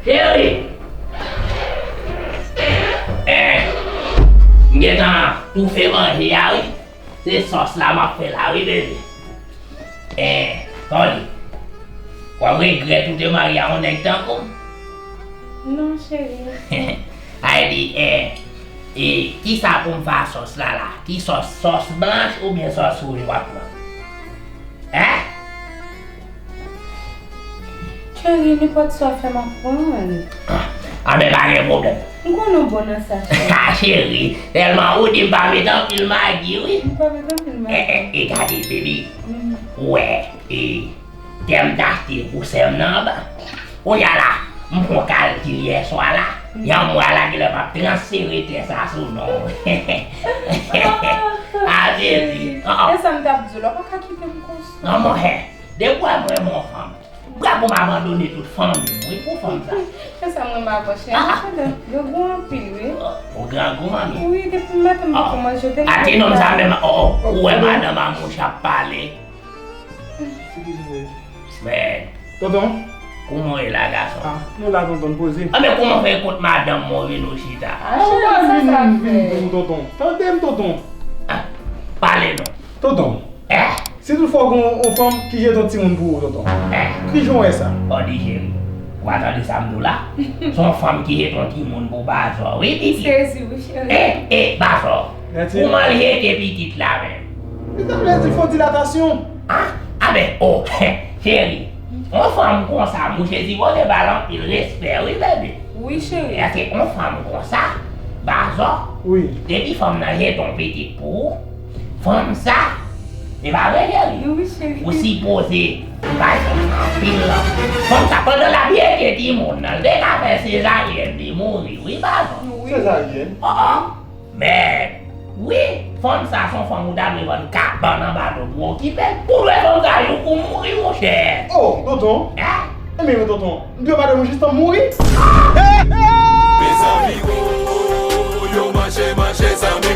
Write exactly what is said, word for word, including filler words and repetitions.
Cheri! Eh, m gentan toufe manje a wi. Se sòs la m ap fè la wi, bebe. Eh, Tony, w ap regrèt ou te marye a yon nèg tankou m. Non, cheri. Ay di, eh, e kisa pou m fè a sòs la la? Ki sòs? Sòs blanch oubyen sòs wouj w ap pran? Hein? Cheri, nenpòt sa w fè m ap pran. Ah, ah, ben pa gen pwoblèm. M konnen w bon nan sa, cheri. Ah, cheri, tèlman ou di m pa met anpil magi, wi. M pa met anpil magi. Eh, eh, e gade, baby. Mm. Ou wè, e, tè m t achte pou sè m nan anba. Kounye a la, m fè yon kalkil yè swa la. Yon mwa la, genlè m ap transfere tè sa sou non w. Ah, baby. Ah, ah. E sa m t ap di w la, w pa ka kite m konsa. Non, monchè. Depi w wè m renmen yon fanm, m prè pou m abandone tout fanmi m, wi, pou fanm sa. Se sa m renmen avè w, cheri. Ah, ah. Yo gwo anpil, wi. Oh, ou grangou, manmi. Wi, depi maten m poko manje, w te... Ah, ti nonm sa menm, oh, oh, ou wè madanm an mouch ap pale. Men. Tonton. Kouman w ye la, gason? Ah, nou la, tonton, poze. Ah, men kouman fè kont madanm mwen vin ou chita? Ah, cheri, sa sa fè? Vin pou tonton. Tande m, tonton. Ah, pale non. Tonton. Eh? Si toutfwa w gen yon fanm ki jete yon timoun pou ou, tonton. Eh? Kijan w wè sa? Odi cheri. Ou pa tande sa m di w la? Se yon fanm ki jete yon timoun pou Bazò, wi, pitit. Sezi, wi, cheri. Eh, eh, Bazò. Kouman l jete pitit la menm? Li ta vle di fon dilatasyon. Ah, ah ben, oh, cheri. Yon fanm konsa, mouche sipoze ba l anpil respè, wi, bebe. Wi, cheri. Paske yon fanm konsa, Bazò, wi, depi fanm nan jete yon pitit pou ou, fanm sa, se pa vre, cheri? Wi, cheri. Ou sipoze bay fanm nan anpil lanmou. Fanm sa, pandan l ap jete timoun nan, l te ka fè sezaryèn, li mouri, wi, Bazò. Wi. Sezaryèn? Oh, oh. Men, wi, fanm sa se yon fanm ou ta dwe vann kabann anba do pou okipe l. Ou dwe fanm sa jouk ou mouri, monchè. Oh, tonton. Hein? Enben, tonton, m dwe madanm ou jistan m mouri? Mezanmi, oh, yo mache, mache, zanmi.